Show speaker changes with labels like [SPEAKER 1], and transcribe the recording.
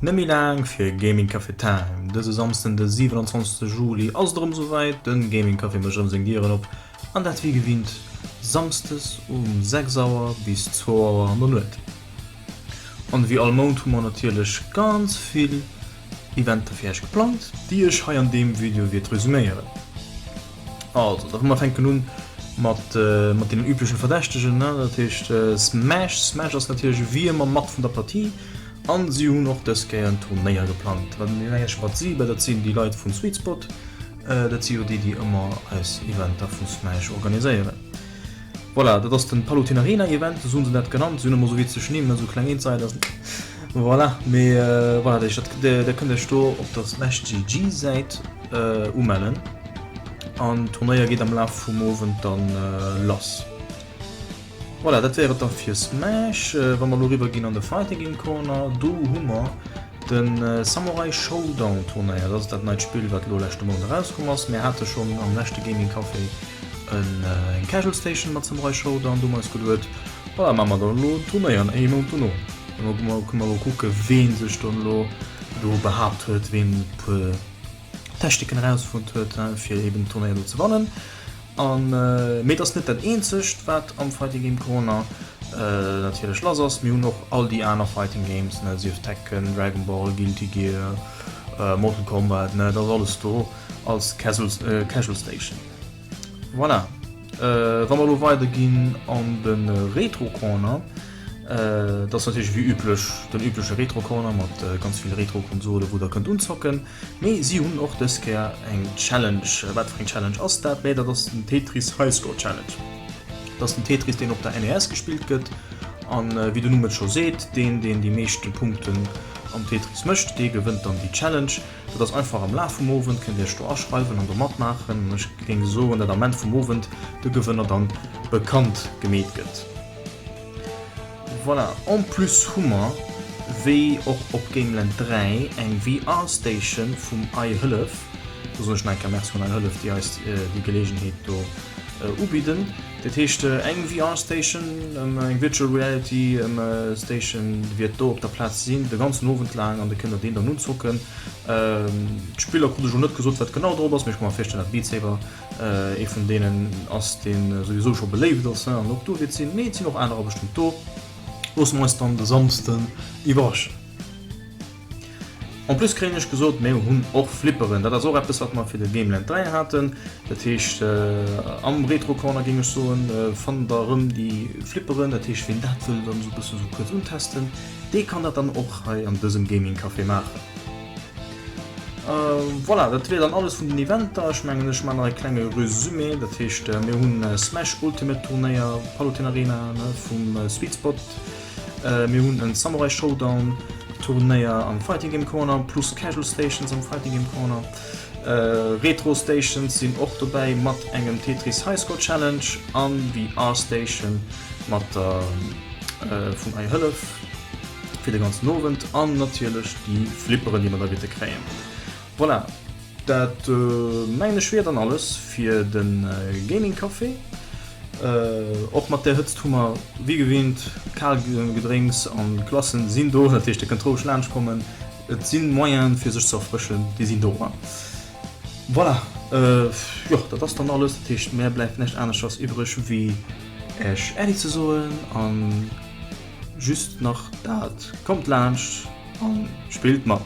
[SPEAKER 1] Net méi laang fir Gaming Café Time. Dëse Samsden de 27 Juli ass et erëm esouwäit, den Gaming Café mécht erëm seng Dieren op an dat wéi gewinnt Samsdes um 6 Auer bis 2 Auer an der Nuet. An wéi all Mount hu mer natierlech ganz vill Eventer fir iech geplangt, déi ech hei an deem Video wiert resuméieren. Also, da mer fänken un mat mat deenen üblechen Verdächtegen, ne, dat heescht Smash. Smash ass natierlech wéi ëmmer mat vun der Partie an si hunn och dës Kéier en Turnéier geplangt. Wat mengen ech mat si? Bah, dat sinn déi Leit vun Sweet Spot, dat si jo déi, déi ëmmer eis Eventer vu Smash organiséieren. Voilà, dat ass den Palutena Arena Event, esou hunn se dat genannt. Si hunn ëmmer esou witzeg Nimm, ne, esou kleng Insiders. Voilà, mee voilà, dat heescht, dat der kënnt iech do op der Smash GG Säit umellen an d'Turnéier geet am Laf vum Owend dann lass. Voilà, dat wär et da fir Smash. Wa mer elo eriwwer ginn an de Fighting Game Corner, do hu mer de Samurai Showdown Turnéier. Dat ass dat neit Spill, wat elo leschte Mount erauskomm ass. Mir hate schonn am leschte Gaming Café eng Casual Station mat Samurai Showdown do hu mer eis geduet, voilà, maache mer dann elo en Turnéier an ee Mount dono. Da kënne mer elo kucke ween sech dann elo do behaapt huet, ween e puer Techniken erausfonnt huet, fir eben den Turnéier do ze wannen. An mee et ass net dat eenzegt wat am Fighting Game Corner natierlech lass ass. Mir hunn och all déi aner Fighting Games, ne, sief Tekken, Dragon Ball, Guilty Gear, Mortal Kombat, ne, dat ass alles do als Casual Casual Station. Voilà. Wa mer elo weider ginn an de Retro Corner, dat ass natierlech wéi üblech den übleche Retro Corner mat ganz vill Retro Konsole wou der kënnt unzocken. Mee si hunn och dës Kéier eng Challenge. Wat fir eng Challenge ass dat? Mee dat ass den Tetris High Score Challenge. Dat ass den Tetris, deen op der NES gespillt gëtt. An wéi den Numm et scho seet, deen, deen déi meeschte Punkten am Tetris mécht, dee gewënnt dann déi Challenge. Dat ass einfach am Laf vum Owend, kënnt Dir iech do aschreiwen an do matmaachen. An ech géing soen, dat am Enn vum Owend de Gewënner dann bekannt gemeet gëtt. Voilà, en plus hu mer, wéi och op Gameland 3, eng VR Station vum Ei Hëllef. Do soen ech nach eng Kéier Merci un Ei Hëllef, déi eis déi Geleegenheet do ubidden. Dat heescht, eng VR Station, eng Virtual Reality Station wiert do op der Plaz sinn, de ganzen Owend laang, an da kënnt der deen dann unzocken. D'Spiller krut ech elo net gesot, wat genau drop ass, mee ech ka mer virstellen, dat Beat Saber Ee vun deenen ass, dee souwisou scho beléift ass an och do wäert sinn, mee et sinn och anerer bestëmmt do. Loosse mer eis dann de Samsden iwwerraschen. En plus kréien ech gesot, mir hunn och Flipperen. Dat ass och eppes, wat mer fir de Gameland 3 haten. Dat heescht, am Retro Corner géing ech soen, fannt der erëm déi Flipperen. Dat heescht, wien dat wëll dann esou e bësse sou kuerz untesten, dee kann dat dann och hei an dësem Gaming Café maachen. Voilà, dat wier dann alles vun den Eventer. Ech mengen, ech man nach e klenge Resumé. Dat heescht, mir hunn Smash Ultimate Turnéier, Paluten Arena vum Sweet Spot. Mir hunn en Samurai Showdown Turnéier am Fighting Game Corner plus Casual Stations am Fighting Game Corner. Retro Stations sinn och dobäi mat engem Tetris High Score Challenge an VR Station mat der vun Ei Hëllef. fir de ganzen Owend an natierlech déi Flipperen, déi mer da wäerte kréien. Voilà, dat mengen ech wier dann alles fir de Gaming Café. Och mat där Hëtzt hu mer wéi gewinnt kal Gedrénks an Glacen sinn do, dat heescht dir kënnt roueg laanscht kommen. Et si Moyenen fir sech ze erfrëschen, déi sinn do. Voilà, jo dat ass dann alles, dat heescht mär bleift näischt aneschters iwwreg wéi Äech Äddi ze soen an. Just nach dat, kommt laanscht an spillt mat!